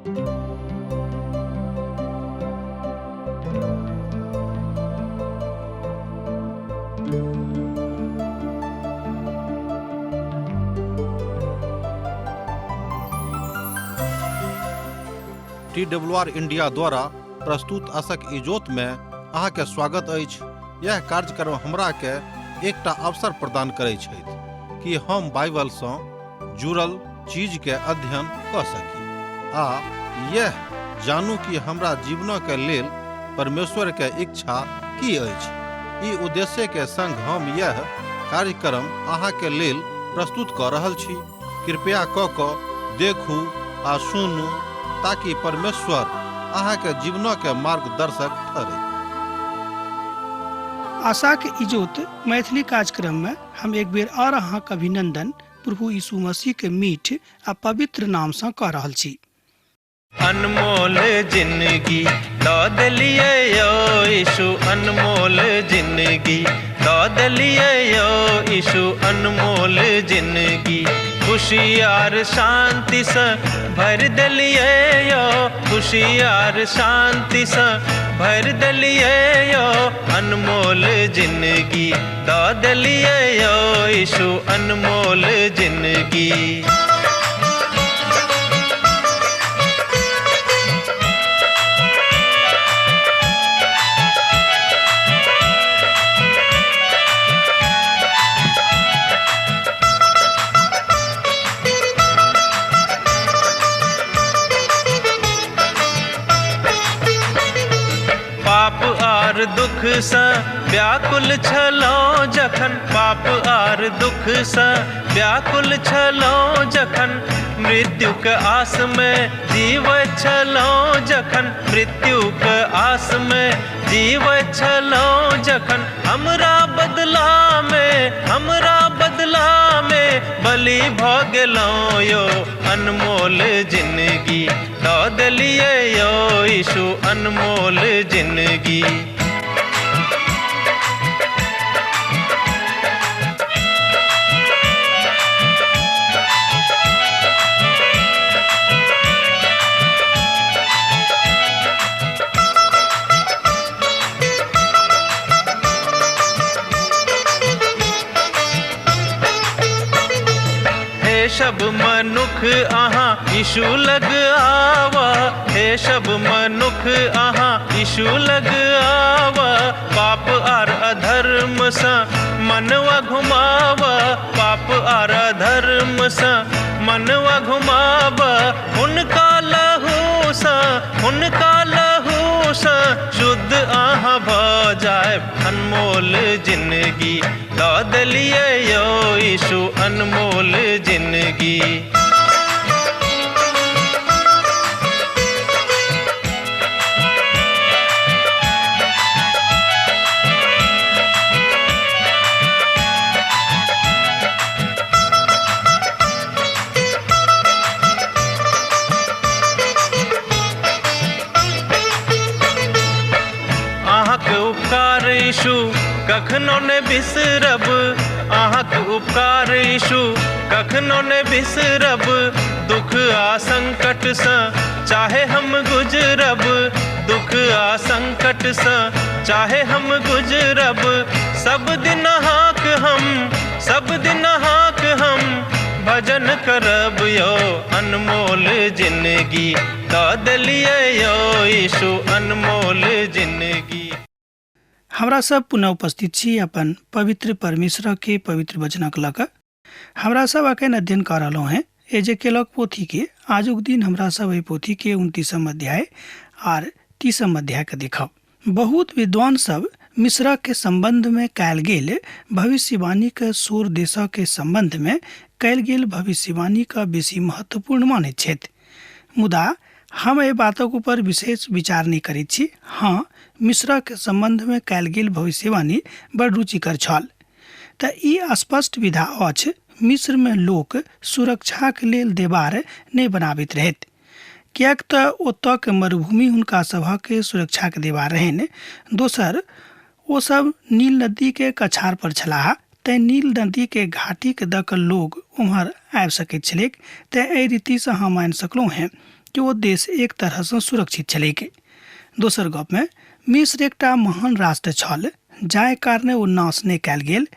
T W R India द्वारा प्रस्तुत असक इजोत में अहाँके स्वागत अछि। यह कार्यक्रम हमरा के एकटा अवसर प्रदान करै छथि कि हम बाइबल सँ जुड़ल चीज के अध्ययन कऽ सकी आ यह जानू कि हमरा जीवनक के लेल परमेश्वर के इच्छा की अछि। ई उद्देश्य के संग हम यह कार्यक्रम अहाँ के लेल प्रस्तुत कऽ रहल छी। कृपया कऽ कऽ देखू आ सुनू ताकि परमेश्वर अहाँके जीवनक मार्गदर्शक ठहरै। आशाक इजोत मैथिली कार्यक्रम में हम एक बेर और अहाँक अभिनंदन प्रभु यीशु मसीह के मीठ आ पवित्र नाम से कऽ रहल छी। अनमोल जिंदगी दऽ देलियै यौ यीशु, अनमोल जिंदगी दऽ देलियै यौ यीशु, अनमोल जिंदगी खुशी आर शांतिसँ भरि देलियै यौ, खुशी आर शांतिसँ भरि देलियै यौ, अनमोल जिंदगी दऽ देलियै यौ यीशु, अनमोल जिंदगी। पाप आर दुख सँ व्याकुल छलहुँ जखन, पाप आर दुख सँ व्याकुल छलहुँ जखन, मृत्युक आस मे जीवैत छलहुँ जखन, मृत्युक आस मे जीवैत छलहुँ जखन, हमरा बदला मे, हमरा बदला मे बलि भऽ गेलहुँ यौ, अनमोल जिंदगी दऽ देलियै यौ यीशु, अनमोल जिंदगी। हे सब मनुख अहाँ यीशु लग आवा, हे सब मनुख अहाँ यीशु लग आवा, पाप आर अधर्म सँ मनवा घुमावा, पाप आर अधर्म सँ मनवा घुमावा, हुनका लहू सँ, हुनका लहू सँ शुद्ध अहाँ भऽ जायब, अनमोल जिंदगी दऽ देलियै यौ यीशु, अनमोल जिंदगी। अहाँक उपकार यीशु कखनो ने बिसरब, अहाँक उपकार यीशु कखनो ने बिसरब, दुख आ संकट सँ चाहे हम गुजरब, दुख आ संकट सँ चाहे हम गुजरब, सब दिन अहाँक हम, सब दिन अहाँक हम भजन करब यौ, अनमोल जिंदगी दऽ देलियै यौ यीशु, अनमोल जिंदगी। हमरा सब पुनः उपस्थित छी अपन पवित्र परमेश्वर के पवित्र वचनक लऽ कऽ। हमरा सब अखन अध्ययन कऽ रहलहुँ हेँ एजेकेलक पोथी के। आजुक दिन हमरा सब एहि पोथी के 29 अध्याय आर 30 अध्याय के देखब। बहुत विद्वान सब मिस्र के संबंध में कयल गेल भविष्यवाणी के सोर देश के संबंध में कयल गेल भविष्यवाणी के बेसी महत्वपूर्ण मानैत छथि, मुदा हम एहि बातक ऊपर विशेष विचार नहि करैत छी। हाँ, मिस्र के संबंध में कयल गेल भविष्यवाणी बड़ रुचिकर छल। तऽ ई स्पष्ट विधा अछि, मिस्र में लोक सुरक्षाक लेल देवार नहि बनाबैत रहैत, किएक तऽ ओतऽके मरुभूमि हुनका सभक सुरक्षाक देवार रहनि। दोसर, ओ सब नील नदीके कछार पर छलाह, तेँ नील नदीके घाटीके दऽ कऽ लोक ओम्हर आबि सकैत छलैक। तेँ एहि रीतिसँ हम मानि सकलहुँ हेँ कि ओ देश एक तरहसँ सुरक्षित छलैक। दोसर गपमे मिस्र एकटा महान राष्ट्र छल, जाहि कारणे ओ नाश नहि कयल गेल,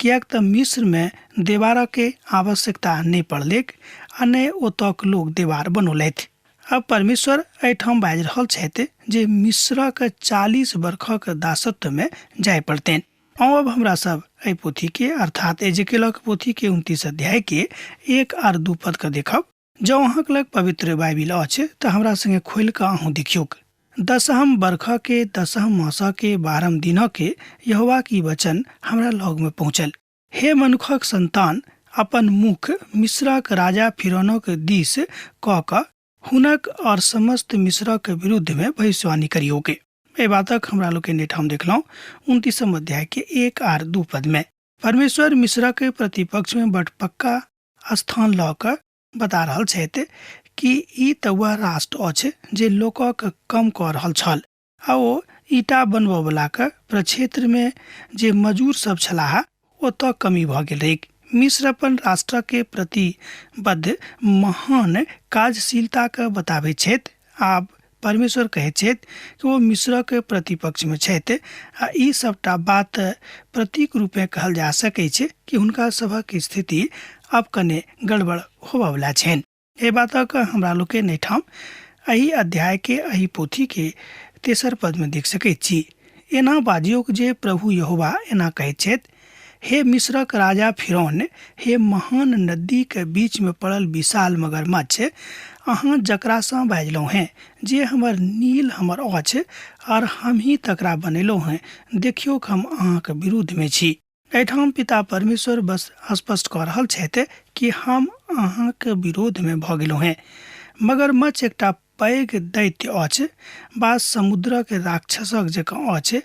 किएक तऽ मिस्रमे देवारके आवश्यकता नहि पड़लैक आ नहि ओतऽक लोक देवार बनौलथि। आब परमेश्वर एहिठाम बाजि रहल छथि जे मिस्रक 40 बरखक दासत्वमे जाय पड़तनि। आउ अब हमरा सब एहि पोथीके अर्थात एजेकेलक पोथीके 29 अध्यायके 1 आर 2 पद के देखब। जँ अहाँक लग पवित्र बाइबिल अछि तऽ हमरा संगे खोलि कऽ अहूँ देखियौक। दसम बरखके दसम मासके 12म दिनके यहोवाक ई वचन हमरा लगमे पहुँचल। हे मनुखक संतान, अपन मुख मिस्रक राजा फिरौनक दिस कऽ कऽ हुनक और समस्त मिस्रक विरुद्धमे भविष्यवाणी करियौक। एहि बातक हमरा लोकनि एहिठाम देखलहुँ 29म अध्यायके 1 आर 2 पदमे। परमेश्वर मिस्रक प्रतिपक्षमे बड पक्का स्थान लऽ कऽ बता रहल छथि कि ई तऽ वएह राष्ट्र अछि जे लोकक कम कऽ रहल छल आ ओ ईंटा बनबऽवलाके प्रक्षेत्रमे जे मजूर सब छलाह ओतऽ कमी भऽ गेल रहैक। मिस्र अपन राष्ट्रके प्रतिबद्ध महान कार्यशीलताके बताबैत छथि। आब परमेश्वर कहैत छथि कि ओ मिस्रक प्रतिपक्षमे छथि आ ई सबटा बात प्रतीक रूपेँ कहल जा सकैत छै कि हुनका सभक स्थिति आब कने गड़बड़ होबऽवला छनि। एहि बातक हमरा लोकनि एहिठाम एहि अध्यायके एहि पोथीके तेसर पदमे देख सकैत छी। एना बाजियौक जे प्रभु यहोवा एना कहैत छथि, हे मिस्रक राजा फिरौन, हे महान नदीक बीचमे पड़ल विशाल मगरमच्छ, अहाँ जकरासँ बाजलहुँ हेँ, जे हमर नील हमर अछि आर हमही तकरा बनेलहुँ हेँ, देखियौक हम अहाँक विरुद्धमे छी। एहिठाम पिता परमेश्वर बस स्पष्ट कऽ रहल छथि कि हम अहाँक विरोधमे भऽ गेलहुँ हेँ। मगरमच्छ एकटा पैघ दैत्य अछि बा समुद्रक राक्षसक जकाँ अछि।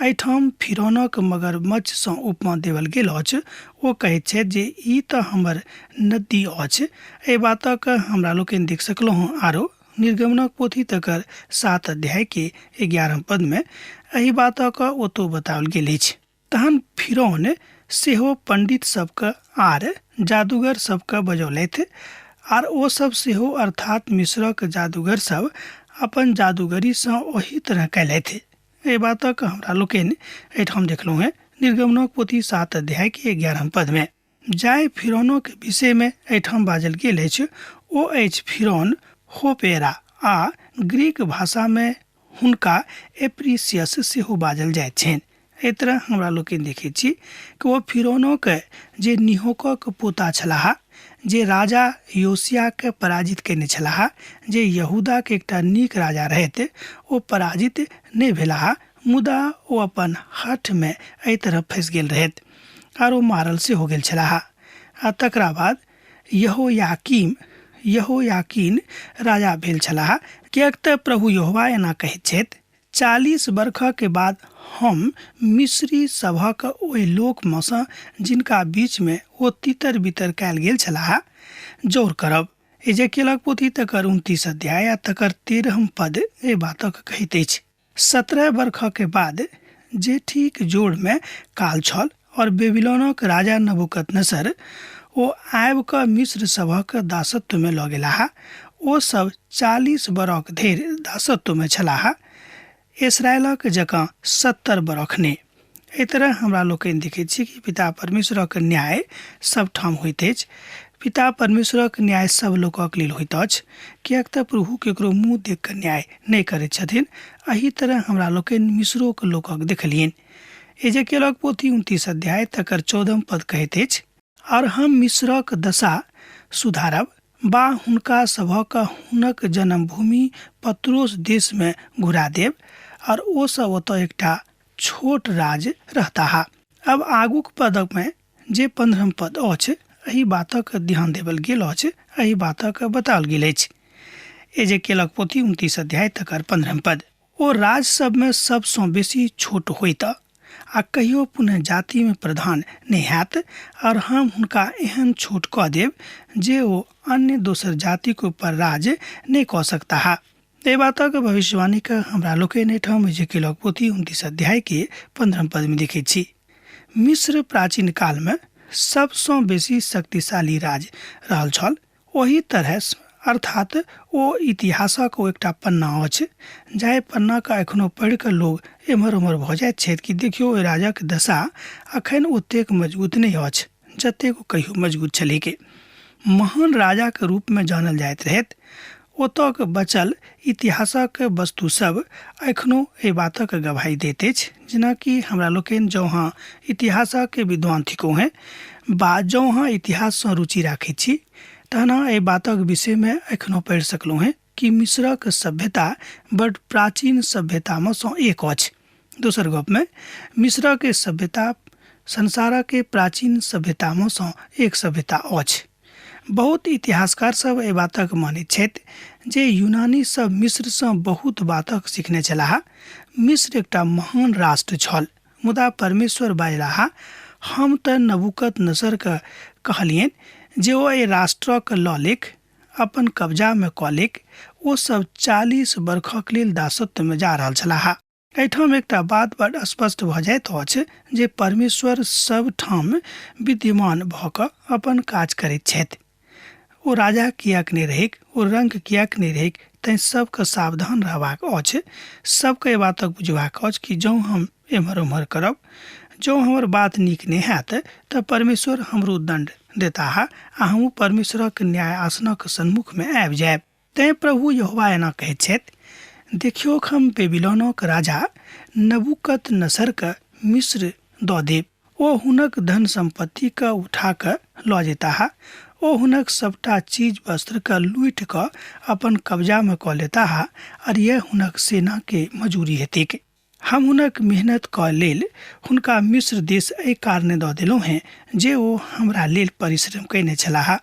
एहिठाम फिरौनक मगरमच्छसँ उपमा देवल गेल अछि। ओ कहैत छथि जे ई तऽ हमर नदी अछि। एहि बातक हमरा लोकनि देख सकलहुँ आरो निर्गमनक पोथी तकर 7 अध्यायके 11 पदमे एहि बातक ओतौ बताओल गेल अछि। तहन फिरौन सेहो पंडित सबके आर जादूगर सबके बजौलथि आर ओ सब सेहो अर्थात मिस्रक जादूगर सब अपन जादूगरीसँ ओही तरह कयलथि। एहि बातक हमरा लोकनि एहिठाम देखलहुँ हेँ निर्गमनक पोथी 7 अध्यायके 11 पदमे। जाहि फिरौनक विषयमे एहिठाम बाजल गेल अछि ओ अछि फिरौन होपेरा आ ग्रीक भाषामे हुनका एप्रीसियस सेहो बाजल जाइत छनि। एहि तरह हमरा लोकनि देखैत छी कि ओ फिरौनोके जे निहोकक पोता छलाह, जे राजा योशियाके पराजित कयने छलाह, जे यहूदाके एकटा नीक राजा रहथि, ओ पराजित नहि भेलाह, मुदा ओ अपन हठमे एहि तरह फँसि गेल रहथि आर ओ मारल सेहो गेल छलाह। आ तकरा बाद यहोयाकीम यहोयाकीन राजा भेल छलाह, किएक तऽ प्रभु यहोवा एना कहैत छथि, 40 बरखके बाद हम मिस्री सभक ओहि लोकमे सँ जिनका बीचमे ओ तितर बितर कयल गेल छलाह जौर करब। एजेकियलक पोथी तकर 29 अध्याय आ तकर 13 पद एहि बातक कहैत अछि। 17 बरखके बाद जे ठीक जोड़मे काल छल और बेबीलोनक राजा नबूकदनेस्सर ओ आबि कऽ मिस्र सभक दासत्वमे लऽ गेलाह। ओ सब 40 बरख धरि दासत्वमे छलाह, इसराइलक जकाँ 70 बरख नहि। एहि तरह हमरा लोकनि देखैत छी कि पिता परमेश्वरक न्याय सबठाम होइत अछि। पिता परमेश्वरक न्याय सब लोकक लेल होइत अछि, किएक तऽ प्रभु केकरो मुँह देख कऽ न्याय नहि करैत छथिन। एहि तरह हमरा लोकनि मिस्रोक लोकक देखलियनि। एजेकेलक पोथी 29 अध्याय तकर 14 पद कहैत अछि, और हम मिस्रक दशा सुधारब बा हुनका सभक हुनक जन्मभूमि पत्रोस देशमे घुरा देब और ओ सब ओतऽ एकटा छोट राज रहताह। अब आगूक पदमे जे 15 पद अछि एहि बातक ध्यान देवल गेल अछि, एहि बातक बताओल गेल अछि। एजेकेलक पोथी 29 अध्याय तकर 15 पद। ओ राज सबमे सबसँ बेसी छोट होइत आ कहियो पुनः जातिमे प्रधान नहि हैत, और हम हुनका एहन छोट कऽ देब जे ओ अन्य दोसर जातिक ऊपर राज नहि कऽ सकताह। एहि बातक भविष्यवाणीक हमरा लोकनि एहिठाम एजेकेलक पोथी 29 अध्यायके 15 पदमे देखैत छी। मिस्र प्राचीन कालमे सबसँ बेसी शक्तिशाली राज रहल छल। ओही तरह अर्थात ओ इतिहासक ओ एकटा पन्ना अछि जाहि पन्नाके एखनो पढ़ि कऽ लोग एम्हर ओम्हर भऽ जाइत छथि कि देखियौ ओहि राजाक दशा एखन ओतेक मजबूत नहि अछि जतेक ओ कहियो मजबूत छलै के। महान राजाके रूपमे जानल जाइत रहथि। ओतऽके बचल इतिहासक वस्तु सब एखनो एहि बातक गवाही दैत अछि, जेनाकि हमरा लोकनि जँ अहाँ इतिहासक विद्वान थिकहुँ हेँ बा जँ अहाँ इतिहाससँ रुचि राखैत छी तहन अहाँ एहि बातक विषयमे एखनो पढ़ि सकलहुँ हेँ कि मिस्रक सभ्यता बड्ड प्राचीन सभ्यतामे सँ एक अछि। दोसर गपमे मिस्रक सभ्यता संसारक प्राचीन सभ्यतामे सँ एक सभ्यता अछि। बहुत इतिहासकार सब एहि बातक मानैत छथि जे यूनानी सब मिस्रसँ बहुत बातक सिखने छलाह। मिस्र एकटा महान राष्ट्र छल, मुदा परमेश्वर बाजलाह, हम तऽ नबूकत नसरके कहलियनि जे ओ एहि राष्ट्रक लऽ लेक, अपन कब्जामे कऽ लेक। ओ सब 40 बरखक लेल दासत्वमे जा रहल छलाह। एहिठाम एकटा बात बड स्पष्ट भऽ जाइत अछि जे परमेश्वर सब ठाम विद्यमान भऽ कऽ अपन काज करैत छथि। ओ राजा किएक नहि रहैक, ओ रंक किएक नहि रहैक, तैँ सबके सावधान रहबाक अछि। सबके एहि बातक बुझबाक अछि कि जँ हम एम्हर ओम्हर करब, जँ हमर बात नीक नहि हैत तऽ परमेश्वर हमरो दण्ड देताह आ हमहूँ परमेश्वरक न्याय आसनक सन्मुखमे आबि जायब। तैँ प्रभु यहोवा एना कहैत छथि, देखियौक, हम बेबीलोनक राजा नबूकदनेस्सरके मिस्र दऽ देब। ओ हुनक धन सम्पत्तिकेँ उठा कऽ लऽ जयताह। ओ हुनक सभटा चीज वस्त्रकेँ लूटि कऽ अपन कब्जामे कऽ लेताह, आर यैह हुनक सेनाके मजूरी हेतैक। हम हुनक मेहनत कऽ लेल हुनका मिस्र देश एहि कारणे दऽ देलहुँ हेँ जे ओ हमरा लेल परिश्रम कयने छलाह।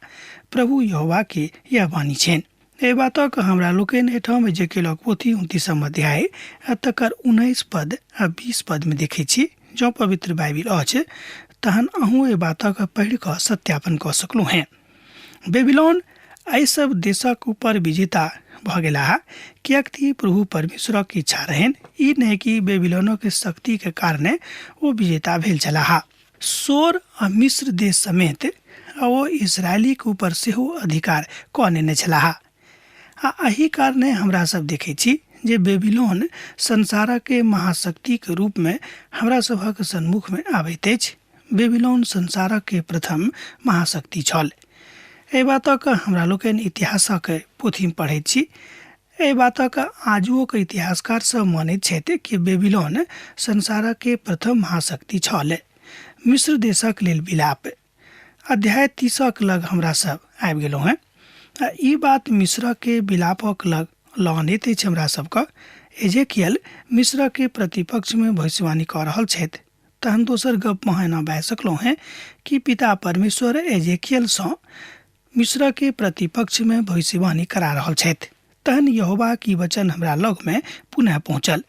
प्रभु यहोवा के यैह वाणी छनि। एहि बातक हमरा लोकनि एहिठाम एजेकेलक पोथी 29म अध्याय आ तकर 19 पद आ 20 पद मे देखैत छी। जँ पवित्र बाइबिल अछि तहन अहूँ एहि बातक पढ़ि कऽ सत्यापन कऽ सकलहुँ हेँ। बेबीलोन एहि सब देशक ऊपर विजेता भऽ गेलाह, किएक कि प्रभु परमेश्वरक इच्छा रहनि, ई नहि कि बेबीलोनक शक्तिक कारणे ओ विजेता भेल छलाह। सोर आ मिस्र देश समेत आ ओ इस्राएलीक ऊपर सेहो अधिकार कऽ नेने छलाह। आ एहि कारणे हमरा सब देखैत छी जे बेबीलोन संसारक महाशक्तिक रूपमे हमरा सभक सन्मुखमे आबैत अछि। बेबीलोन संसारक प्रथम महाशक्ति छल। एहि बातक हमरा लोकनि इतिहासक पोथीमे पढ़ैत छी। एहि बातक आजुओक इतिहासकार सब मानैत छथि कि बेबीलोन संसारक प्रथम महाशक्ति छल। मिस्र देशक लेल विलाप अध्याय 30क लग हमरा सब आबि गेलहुँ हेँ। आ ई बात मिस्रके विलापक लग लऽ अनैत अछि हमरा सबके। एजेकियल मिस्रके प्रतिपक्षमे भविष्यवाणी कऽ रहल छथि। तहन दोसर गप अहाँ एना बाजि सकलहुँ हेँ कि पिता परमेश्वर एजेकियलसँ मिस्रके प्रतिपक्षमे भविष्यवाणी करा रहल छथि। तहन यहोवाक ई वचन हमरा लगमे पुनः पहुँचल।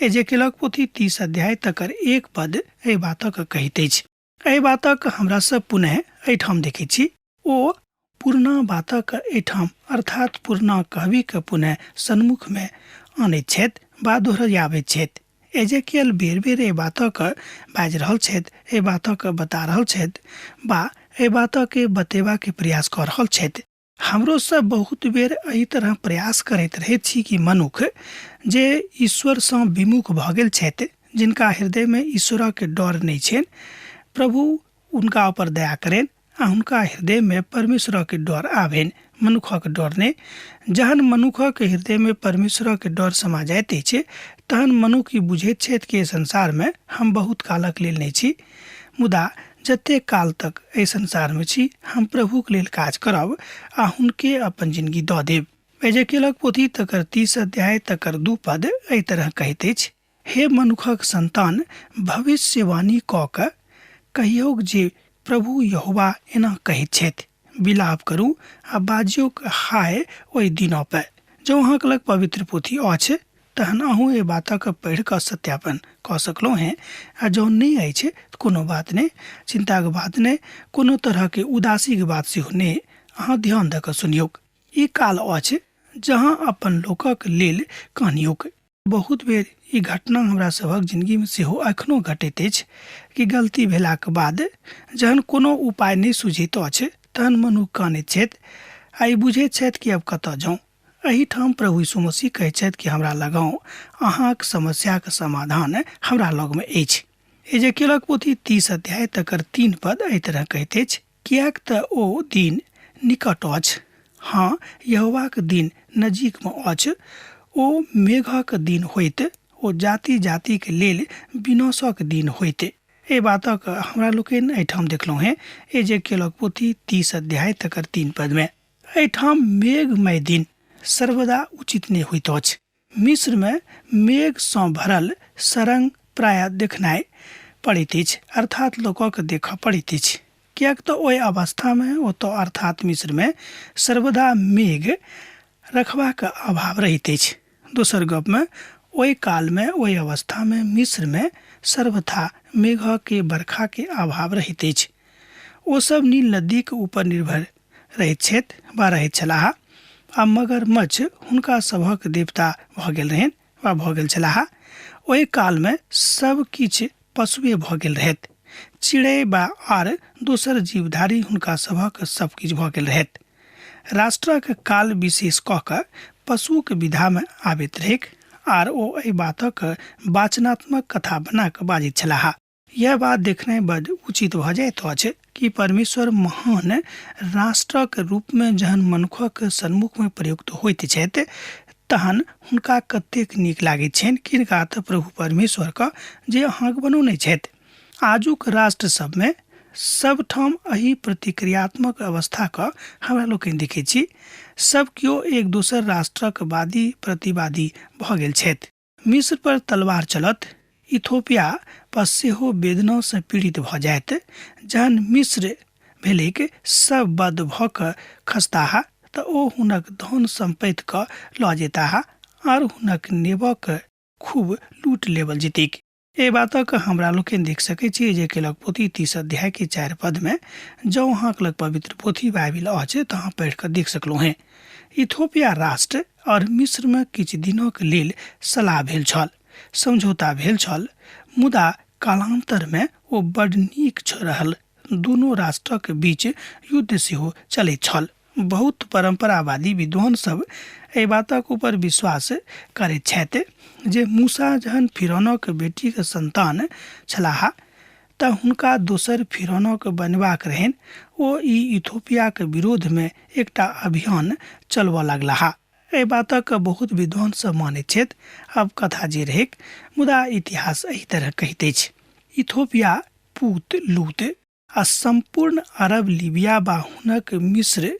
एजेकियलक पोथी 30 अध्याय तकर 1 पद एहि बातक कहैत अछि। एहि बातक हमरा सब पुनः एहिठाम देखैत छी। ओ पुरना बातक एहिठाम अर्थात पुरना कहबीके पुनः सन्मुखमे आनैत छथि वा दोहराबैत छथि। एजेकियल बेर-बेर एहि बातक बाजि रहल छथि, एहि बातक बता रहल छथि वा एहि बातके बतेबाक प्रयास कऽ रहल छथि। हमरो सब बहुत बेर एहि तरह प्रयास करैत रहैत छी कि मनुख जे ईश्वरसँ विमुख भऽ गेल छथि, जिनका हृदयमे ईश्वरक डर नहि छनि, प्रभु हुनका ऊपर दया करनि आ हुनका हृदयमे परमेश्वरक डर आबनि, मनुखक डर नहि। जहन मनुखक हृदयमे परमेश्वरक डर समा जाइत अछि तहन मनुख ई बुझैत छथि कि एहि संसारमे हम बहुत कालक लेल नहि छी, मुदा जतेक काल तक एहि संसारमे छी हम प्रभुक लेल काज करब आ हुनके अपन जिनगी दऽ देब। एजेकियलक पोथी तकर 30 अध्याय तकर 2 पद एहि तरह कहैत अछि, हे मनुखक संतान, भविष्यवाणी कऽ कऽ कहियौक जे प्रभु यहोवा एना कहैत छथि, विलाप करू आ बाजियौक हाय ओहि दिनपर। जँ अहाँक लग पवित्र पोथी अछि तहन अहूँ एहि बातक पढ़ि कऽ सत्यापन कऽ सकलहुँ हेँ, आ जँ नहि अछि तऽ कोनो बात नहि, चिन्ताक बात नहि, कोनो तरहके उदासीके बात सेहो नहि। अहाँ ध्यान दऽ कऽ सुनियौक। ई काल अछि जहाँ अपन लोकक लेल कानियौक। बहुत बेर ई घटना हमरा सभक जिनगीमे सेहो एखनो घटैत अछि कि गलती भेलाक बाद जहन कोनो उपाय नहि सूझैत अछि तहन मनुख कानैत छथि आ ई बुझैत छथि कि आब कतऽ जाउ। एहिठाम प्रभु यीशु मसीह कहैत छथि कि हमरा लगाउ, अहाँक समस्याक समाधान हमरा लगमे अछि। एजेकियलक पोथी 30 अध्याय तकर 3 पद एहि तरह कहैत अछि, किएक तऽ ओ दिन निकट अछि, हँ, यहोवाक दिन नजीकमे अछि, ओ मेघक दिन होयत, ओ जाति जातिक लेल विनाशक दिन होयत। एहि बातक हमरा लोकनि एहिठाम देखलहुँ हेँ एजेकियलक पोथी 30 अध्याय तकर 3 पदमे। एहिठाम मेघमय दिन सर्वदा उचित नहि होइत अछि। मिस्रमे मेघसँ भरल सरंग प्रायः देखनाइ पड़ैत अछि, अर्थात लोकक देखऽ पड़ैत अछि, किएक तऽ ओहि अवस्थामे ओतऽ अर्थात मिस्रमे सर्वदा मेघ रखबाक अभाव रहैत अछि। दोसर गपमे ओहि कालमे ओहि अवस्थामे मिस्रमे सर्वथा मेघके बरखाके अभाव रहैत अछि। ओसभ नील नदीक ऊपर निर्भर रहैत छथि वा रहैत छलाह आ मगरमच्छ हुनका सभक देवता भऽ गेल रहनि वा भऽ गेल छलाह। ओहि कालमे सब किछु पशुए भऽ गेल रहैत। चिड़ै वा आर दोसर जीवधारी हुनका सभक सब किछु भऽ गेल रहैत। राष्ट्रक काल विशेष कऽ कऽ पशुक विधामे आबैत रहैक आर ओ एहि बातक वाचनात्मक कथा बना कऽ बाजैत छलाह। यह बात देखनाइ बड उचित भऽ जाइत अछि कि परमेश्वर महान राष्ट्रक रूपमे जहन मनुखक सन्मुखमे प्रयुक्त होइत छथि तहन हुनका कतेक नीक लागैत छनि, किनका तऽ प्रभु परमेश्वरके जे अहाँके बनौने छथि। आजुक राष्ट्र सबमे सबठाम एहि प्रतिक्रियात्मक अवस्थाके हमरा लोकनि देखै छी। सब केओ एक दोसर राष्ट्रक वादी प्रतिवादी भऽ गेल छथि। मिस्र पर तलवार चलत, इथोपिया पर सेहो वेदनासँ पीड़ित भऽ जायत। जहन मिस्र भेलैक सब बद्ध भऽ कऽ खसताह तऽ ओ हुनक धन सम्पत्ति कऽ लऽ जेताह आर हुनक नेबक खूब लूट लेबल जेतैक। एहि बातक हमरा लोकनि देख सकैत छी जे केलक पोथी 30 अध्याय के 4 पद में। जँ अहाँक लग पवित्र पोथी बाइबिल अछि तऽ अहाँ पढ़ि कऽ देख सकलहुँ हेँ। इथोपिया राष्ट्र और मिस्र में किछु दिनक लेल सलाह भेल छल, समझौता भेल छल, मुदा कालांतर में ओ बड नीक रहल। दुनू राष्ट्रक बीच युद्ध सेहो चलैत छल। बहुत परम्परावादी विद्वान सब एहि बातक ऊपर विश्वास करैत छथि जे मूसा जहन फिरौनक बेटीक संतान छलाह तऽ हुनका दोसर फिरौनक बनबाक रहनि। ओ ई इथोपियाक विरोधमे एकटा अभियान चलबऽ लगलाह। एहि बातक बहुत विद्वान सब मानैत छथि। आब कथा जे रहैक, मुदा इतिहास एहि तरह कहैत अछि। इथोपिया, पूत, लूत आ सम्पूर्ण अरब, लीबिया बा हुनक मिस्र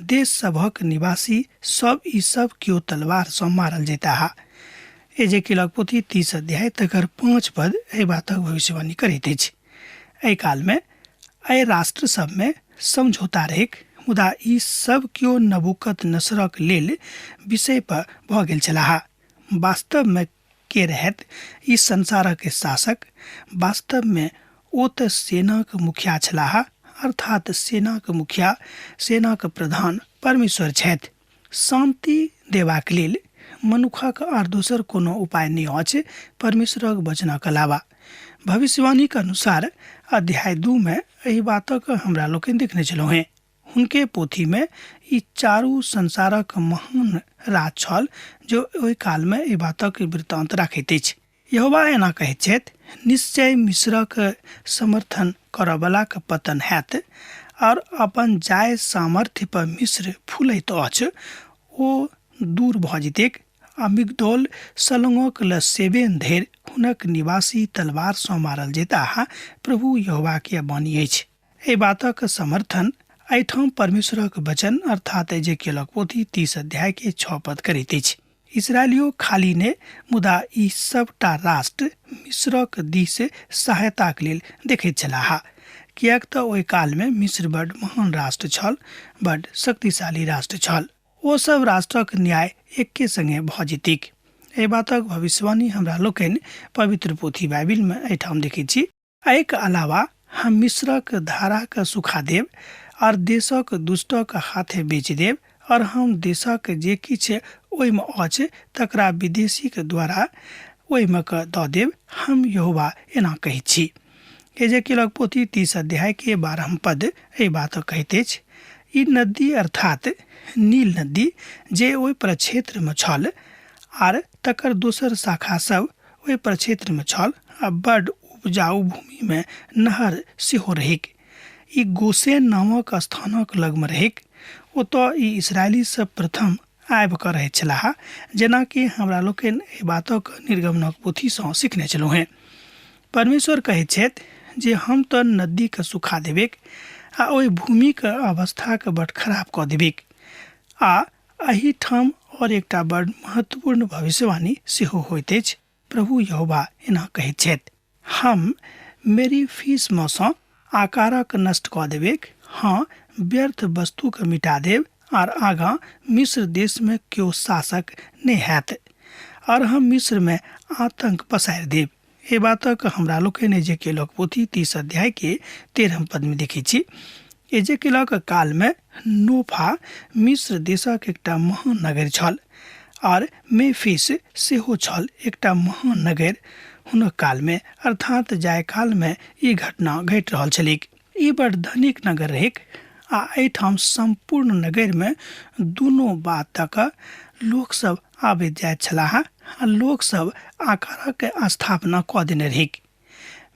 देश सभक निवासी सब, ई सब केओ तलवार सँ मारल जयताह। एजेकिलक पोथी 30 अध्याय तकर 5 पद एहि बातक भविष्यवाणी करैत अछि। एहि काल मे एहि राष्ट्र सब मे समझौता रहैक, मुदा ई सब केओ नबूकत नसरक लेल विषय पर भऽ गेल छलाह। वास्तव मे के रहैत ई संसारक शासक? वास्तवमे ओ तऽ सेनाक मुखिया छलाह, अर्थात सेनाक मुखिया, सेनाक प्रधान परमेश्वर छथि। शान्ति देबाक लेल मनुखक आर दोसर कोनो उपाय नहि अछि परमेश्वरक वचनक अलावा। भविष्यवाणीक अनुसार अध्याय 2 मे एहि बातक हमरा लोकनि देखने छलहुँ हेँ। हुनके पोथीमे ई चारू संसारक महान राज छल जे ओहि कालमे एहि बातक वृत्तान्त राखैत अछि। यहोवा एना कहैत छथि, निश्चय मिस्रक समर्थन करऽवलाक पतन हैत और अपन जाय सामर्थ्य पर मिस्र फूलैत अछि, ओ दूर भऽ जेतैक आ मिग्दोल सलंगक ल सेबेन धरि हुनक निवासी तलवार सँ मारल जेताह, प्रभु यहोवाक यैह वाणी अछि। एहि बातक समर्थन एहिठाम परमेश्वरक वचन अर्थात एजेकियलक पोथी 30 अध्याय के 6 पद करैत अछि। इसराइलियो खाली नहि, मुदा ई सबटा राष्ट्र मिस्रक दिस सहायताक लेल देखैत छलाह, किएक तऽ ओहि कालमे मिस्र बड महान राष्ट्र छल, बड शक्तिशाली राष्ट्र छल। ओ सब राष्ट्रक न्याय एके संगे भऽ जेतैक। एहि बातक भविष्यवाणी हमरा लोकनि पवित्र पोथी बाइबिलमे एहिठाम देखैत छी। एहिके अलावा हम मिस्रक धाराके सुखा देब और देशक दुष्टक हाथे बेच देब और हम देशक जे किछु ओहिमे अछि तकरा विदेशीक द्वारा ओहिमे कऽ दऽ देब, हम यहोवा एना कहैत छी। एजेकिलक पोथी 30 अध्याय के 12 पद एहि बातक कहैत अछि। ई नदी अर्थात नील नदी जे ओहि प्रक्षेत्रमे छल आर तकर दोसर शाखा सब ओहि प्रक्षेत्रमे छल आ बड्ड उपजाऊ भूमिमे नहर सेहो रहैक। ई गोसेन नामक स्थानक लगमे रहैक। ओतऽ ई इसराइली सब प्रथम आबि कऽ रहैत छलाह, जेनाकि हमरा लोकनि एहि बातक निर्गमनक पोथीसँ सिखने छलहुँ हेँ। परमेश्वर कहैत छथि जे हम तऽ नदीके सुखा देबैक आ ओहि भूमिक अवस्थाके बड्ड खराब कऽ देबैक। आ एहिठाम आओर एकटा बड्ड महत्वपूर्ण भविष्यवाणी सेहो होइत अछि। प्रभु यहोवा एना कहैत छथि, हम मेरी फीसमे सँ आकारक नष्ट कऽ देबैक, हँ, व्यर्थ वस्तुके मिटा देब, आर आगाँ मिस्र देशमे केओ शासक नहि हैत, आर हम मिस्रमे आतंक पसारि देब। एहि बातक हमरा लोकनि एजेकेलक पोथी 30 अध्यायके 13 पदमे देखैत छी। एजेकेलक कालमे नोफा मिस्र देशक एकटा महानगर छल आर मेफिस सेहो छल एकटा महानगर हुनक कालमे, अर्थात जाहि कालमे ई घटना घटि रहल छलैक। ई बड़ धनिक नगर रहैक आ एहिठाम सम्पूर्ण नगरमे दुनू बातक लोकसभ आबैत जाइत छलाह आ लोकसभ आकारक स्थापना कऽ देने रहैक।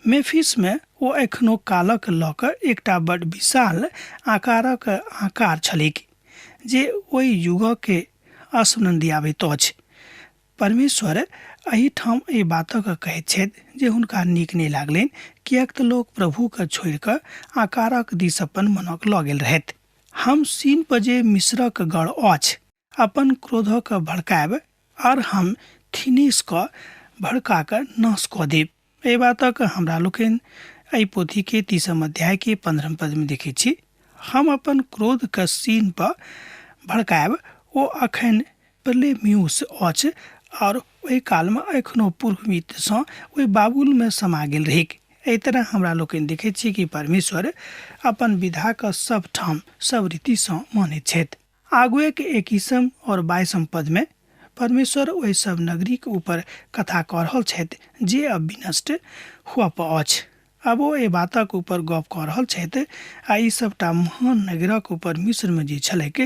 मेफिसमे ओ एखनो कालक लऽ कऽ एकटा बड़ विशाल आकारक आकार छलैक जे ओहि युगके स्मरण दियाबैत अछि। परमेश्वर एहिठाम एहि बातक कहैत छथि जे हुनका नीक नहि लागलनि, किएक तऽ लोक प्रभुकेँ छोड़ि कऽ आकारक दिस अपन मनक लऽ गेल रहथि। हम सीन पर जे मिस्रक गढ़ अछि, अपन क्रोधक भड़कायब, आर हम थिनीस कऽ भड़का कऽ नाश कऽ देब। एहि बातक हमरा लोकनि एहि पोथीके 30 अध्यायके 15 पदमे देखैत छी। हम अपन क्रोधके सीन पर भड़कायब, ओ अखन प्लेम्यूस अछि आओर ओहि कालमे एखनो पूर्वमितसँ ओहि बाबुलमे समा गेल रहैक। एहि तरह हमरा लोकनि देखैत छी कि परमेश्वर अपन विधाके सब ठाम सब रीतिसँ मानैत छथि। आगुएक 21 और 22 पदमे परमेश्वर ओहि सब नगरीक ऊपर कथा कऽ रहल छथि जे अब विनष्ट हुअ पर अछि। आब ओ एहि बातक ऊपर गप कऽ रहल छथि आ ई सबटा महान नगरक ऊपर मिस्रमे जे छलैक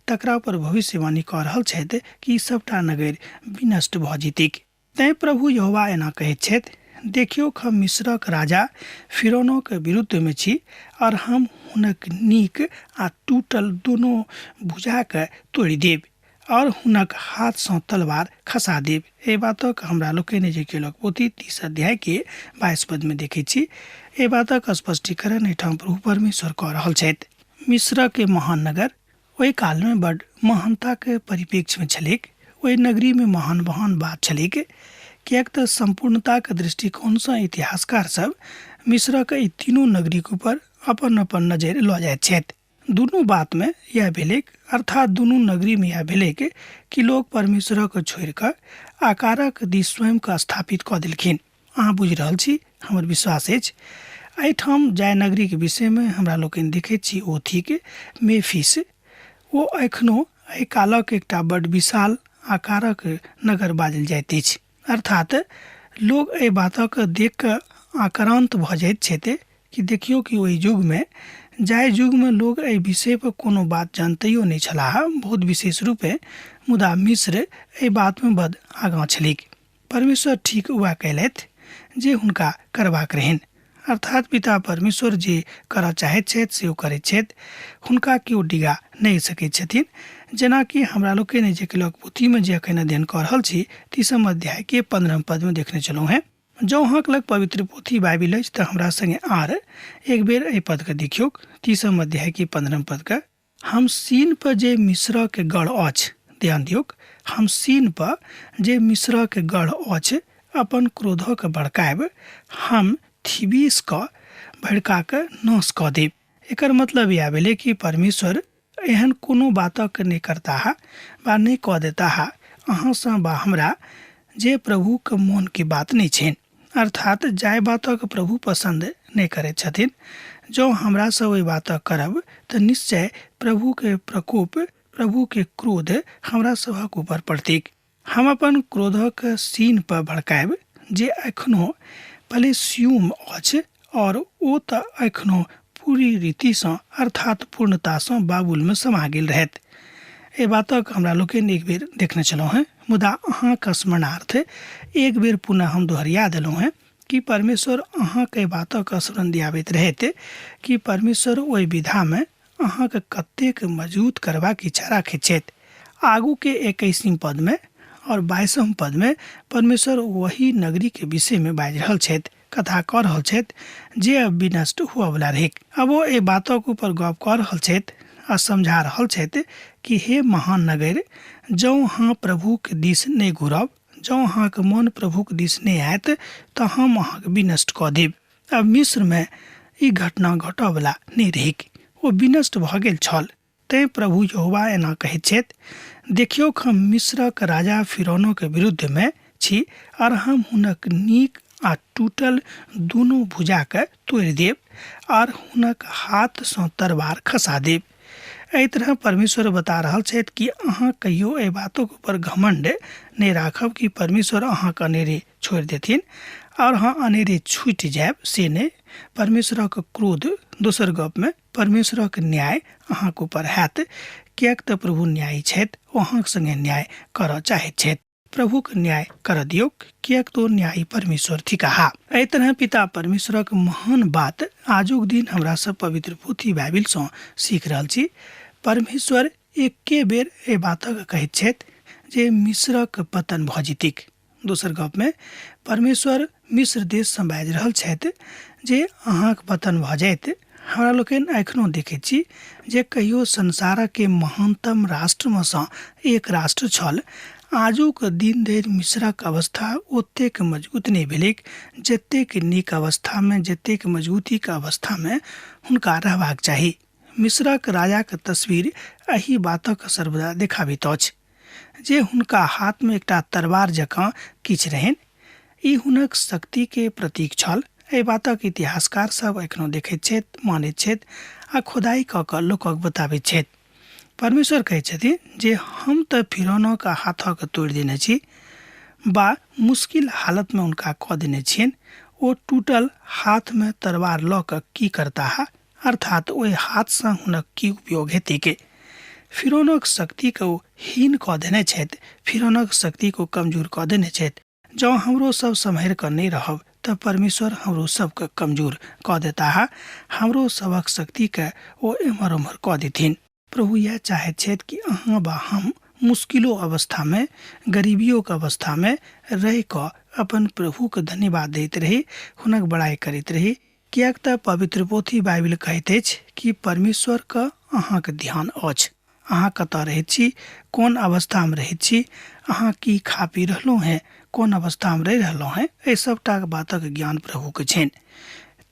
तकरा ऊपर भविष्यवाणी कऽ रहल छथि कि ई सबटा नगर विनष्ट भऽ जेतैक। तैँ प्रभु यहोवा एना कहैत छथि, देखियौक, हम मिस्रक राजा फिरौनक विरुद्धमे छी, और हम हुनक नीक आ टूटल दुनू भुजाकेँ तोड़ि देब, और हुनक हाथसँ तलवार खसा देब। एहि बातक हमरा लोकनि एजेकियलक पोथी 30 अध्यायके 22 पदमे देखैत छी। एहि बातक स्पष्टीकरण एहिठाम प्रभु परमेश्वर कऽ रहल छथि। मिस्रक महानगर ओहि कालमे बड्ड महानताके परिप्रेक्ष्यमे छलैक। ओहि नगरीमे महान महान बात छलैक, किएक तऽ सम्पूर्णताके दृष्टिकोणसँ इतिहासकार सब मिस्रक एहि तीनू नगरीक ऊपर अपन अपन नजरि लऽ जाइत छथि। दुनू बातमे इएह भेलैक, अर्थात दुनू नगरीमे इएह भेलैक कि लोक परमेश्वरक छोड़ि कऽ आकारक दिस स्वयंके स्थापित कऽ देलखिन। अहाँ बुझि रहल छी, हमर विश्वास अछि। एहिठाम जाहि नगरीके विषयमे हमरा लोकनि देखैत छी ओ थिक मेफिस। ओ एखनो एहि कालक एकटा बड्ड विशाल आकारक नगर बाजल जाइत अछि। अर्थात लोक एहि बातक देख कऽ आक्रान्त भऽ जाइत छथि कि देखियौ कि ओहि युगमे, जाहि युगमे लोक एहि विषय पर कोनो बात जानतैयो नहि छलाह बहुत विशेष रूपे, मुदा मिस्र एहि बातमे बड्ड आगाँ छलैक। परमेश्वर ठीक वएह कयलथि जे हुनका करबाक रहनि। अर्थात पिता परमेश्वर जे करऽ चाहैत छथि से ओ करैत छथि, हुनका केओ डिगा नहि सकैत छथिन। जेनाकि हमरा लोकनि एजेकिलक पोथीमे जे एखन अध्ययन कऽ रहल छी 30 अध्यायके 15 पदमे देखने छलहुँ हेँ। जँ अहाँके लग पवित्र पोथी बाइबिल अछि तऽ हमरा सङ्गे आर एक बेर एहि पदके देखियौक, 30 अध्यायके 15 पदके। हम सीन पर जे मिस्रक गढ़ अछि, ध्यान दियौक, हम सीन पर जे मिस्रक गढ़ अछि अपन क्रोधक भड़कायब, हम थिबीस क भड़का कऽ नाश कऽ देब। एकर मतलब इएह भेलै कि परमेश्वर एहन कोनो बातक नहि करताह वा नहि कऽ देताह अहाँसँ वा हमरा जे प्रभुक मोनके बात नहि छनि। अर्थात जाहि बातक प्रभु पसन्द नहि करैत छथिन, जँ हमरा सब ओहि बातक करब तऽ निश्चय प्रभुके प्रकोप, प्रभुके क्रोध हमरा सभक ऊपर पड़तैक। हम अपन क्रोधक सीन पर भड़कायब जे एखनो पलेस्यूम अछि और ओ तऽ एखनो पूरी रीतिसँ अर्थात पूर्णतासँ बाबुलमे समा गेल रहथि। एहि बातक हमरा लोकनि एक बेर देखने छलहुँ हेँ, मुदा अहाँक स्मरणार्थ एक बेर पुनः हम दोहरिया देलहुँ हेँ कि परमेश्वर अहाँके एहि बातक स्मरण दियाबैत रहथि कि परमेश्वर ओहि विधामे अहाँके कतेक मजबूत करबाक इच्छा राखैत छथि। आगूके 21 पदमे और 22 पदमे परमेश्वर वही नगरीके विषयमे बाजि रहल छथि, कथा कऽ रहल छथि जे अब विनष्ट हुअवला रहैक। अब ओ एहि बातक ऊपर गप कऽ रहल छथि आ समझा रहल छथि कि हे महान नगर, जँ अहाँ प्रभुक दिस नहि घुरब, जँ अहाँके मन प्रभुक दिस नहि आयत तऽ हम अहाँके विनष्ट कऽ देब। आब मिस्रमे ई घटना घटऽवला नहि रहैक, ओ विनष्ट भऽ गेल छल। तेँ प्रभु यहोवा एना कहैत छथि, देखियौक, हम मिस्रक राजा फिरौनक विरुद्धमे छी आर हम हुनक नीक आ टूटल दुनू भुजाकेँ तोड़ि देब आर हुनक हाथसँ तरवार खसा देब। एहि तरह परमेश्वर बता रहल छथि कि अहाँ कहियो एहि बातक ऊपर घमंड नहि राखब कि परमेश्वर अहाँके अनेरे छोड़ि देथिन और अहाँ अनेरे छूटि जायब, से नहि। परमेश्वरक क्रोध, दोसर गपमे परमेश्वरक न्याय अहाँक ऊपर हैत, किएक तऽ प्रभु न्यायी छथि, ओ अहाँक संगे न्याय करऽ चाहैत छथि। प्रभुक न्याय करऽ दियौक, किएक तऽ ओ न्यायी परमेश्वर थिकाह। एहि तरह पिता परमेश्वरक महान बात आजुक दिन हमरा सब पवित्र पोथी बाइबिलसँ सीख रहल छी। परमेश्वर एके बेर एहि बातक कहैत छथि जे मिस्रक पतन भऽ जेतैक। दोसर गपमे परमेश्वर मिस्र देशसँ बाजि रहल छथि जे अहाँक पतन भऽ जायत। हमरा लोकनि एखनो देखैत छी जे कहियो संसारके महानतम राष्ट्रमे सँ एक राष्ट्र छल, आजुक दिन धरि मिस्रक अवस्था ओतेक मजबूत नहि भेलैक जतेक नीक अवस्थामे, जतेक मजबूतीके अवस्थामे हुनका रहबाक चाही। मिस्रक राजाक तस्वीर एहि बातक सर्वदा देखाबैत अछि जे हुनका हाथमे एकटा तरवार जकाँ किछु रहनि। ई हुनक शक्तिके प्रतीक छल। एहि बातक इतिहासकार सब एखनो देखैत छथि, मानैत छथि आ खोदाइ कऽ कऽ लोकक बताबैत छथि। परमेश्वर कहैत छथिन जे हम तऽ फिरौनक हाथक तोड़ि देने छी बा मुश्किल हालतमे हुनका कऽ देने छियनि। ओ टूटल हाथमे तरवार लऽ कऽ की करताह, अर्थात ओहि हाथसँ हुनक की उपयोग हेतैक। फिरौनक शक्तिके ओ हीन कऽ देने छथि, फिरौनक शक्तिके ओ कमजोर कऽ देने छथि। जँ हमरो सब सम्हरि कऽ नहि रहब तऽ परमेश्वर हमरो सबके कमजोर कऽ देताह, हमरो सबक शक्तिके ओ एम्हर ओम्हर कऽ देथिन। प्रभु इएह चाहैत छथि कि अहाँ वा हम मुश्किलो अवस्थामे, गरीबियोके अवस्थामे रहि कऽ अपन प्रभुके धन्यवाद दैत रही, हुनक बड़ाइ करैत रही, किएक तऽ पवित्र पोथी बाइबिल कहैत अछि कि परमेश्वरके अहाँके ध्यान अछि। अहाँ कतऽ रहैत छी, कोन अवस्थामे रहैत छी, अहाँ की खा पी रहलहुँ हेँ, कोन अवस्थामे रहि रहलहुँ हेँ, एहि सभटा बातक ज्ञान प्रभुके छनि।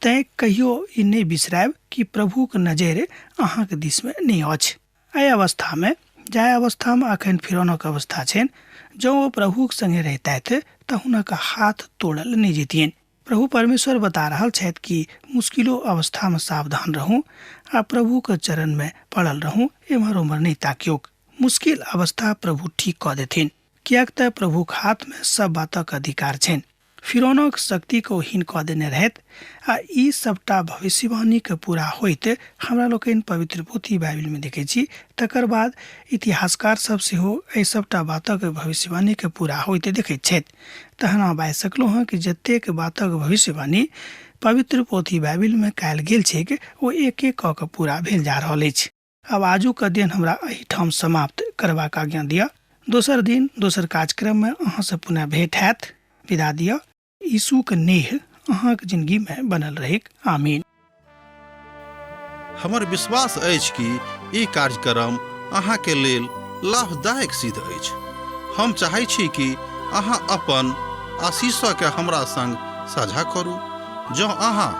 तैँ कहियो ई नहि बिसरायब कि प्रभुक नजरि अहाँके दिसमे नहि अछि। एहि अवस्थामे, जाहि अवस्थामे अखन फिरौनक अवस्था छनि, जँ ओ प्रभुक सङ्गे रहितथि तऽ हुनक हाथ तोड़ल नहि जैतियनि। प्रभु परमेश्वर बता रहल छथि कि मुश्किलो अवस्थामे सावधान रहू आ प्रभुके चरणमे पड़ल रहू, एम्हर ओम्हर नहि ताकियौक। मुश्किल अवस्था प्रभु ठीक कऽ देथिन, किएक तऽ प्रभुक हाथमे सब बातक अधिकार छनि। फिरौनक शक्तिके ओ हीन कऽ देने रहथि आ ई सबटा भविष्यवाणीके पूरा होइत हमरा लोकनि पवित्र पोथी बाइबिलमे देखै छी। तकर बाद इतिहासकार सब सेहो एहि सबटा बातक भविष्यवाणीके पूरा होइत देखैत छथि। तहन अहाँ बाजि सकलहुँ हँ कि जतेक बातक भविष्यवाणी पवित्र पोथी बाइबिलमे कयल गेल छैक ओ एक एक कऽ कऽ पूरा भेल जा रहल अछि। आब आजुक अध्ययन हमरा एहिठाम समाप्त करबाक आज्ञा दिअ। दोसर दिन दोसर कार्यक्रममे अहाँसँ पुनः भेंट हैत। विदा दिअ। यीशुक नेह अहाँक जिंदगीमे बनल रहैक। आमीन। हमर विश्वास अछि कि ई कार्यक्रम अहाँके लेल लाभदायक सिद्ध अछि। हम चाहै छी कि अहाँ अपन आशीषके हमरा संग साझा करू। जँ अहाँ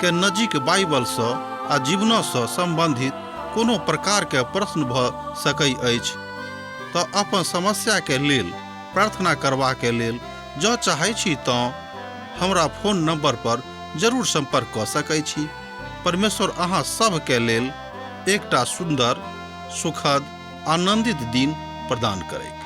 के नजीक बाइबलसँ आ जीवनसँ सम्बन्धित कोनो प्रकारके प्रश्न भऽ सकै अछि तऽ अपन समस्याके लेल प्रार्थना करबाके लेल जँ चाहै छी तँ हमरा फोन नंबर पर जरूर संपर्क कऽ सकै छी। परमेश्वर अहाँ सभके लेल एकटा सुन्दर, सुखद, आनंदित दिन प्रदान करैत।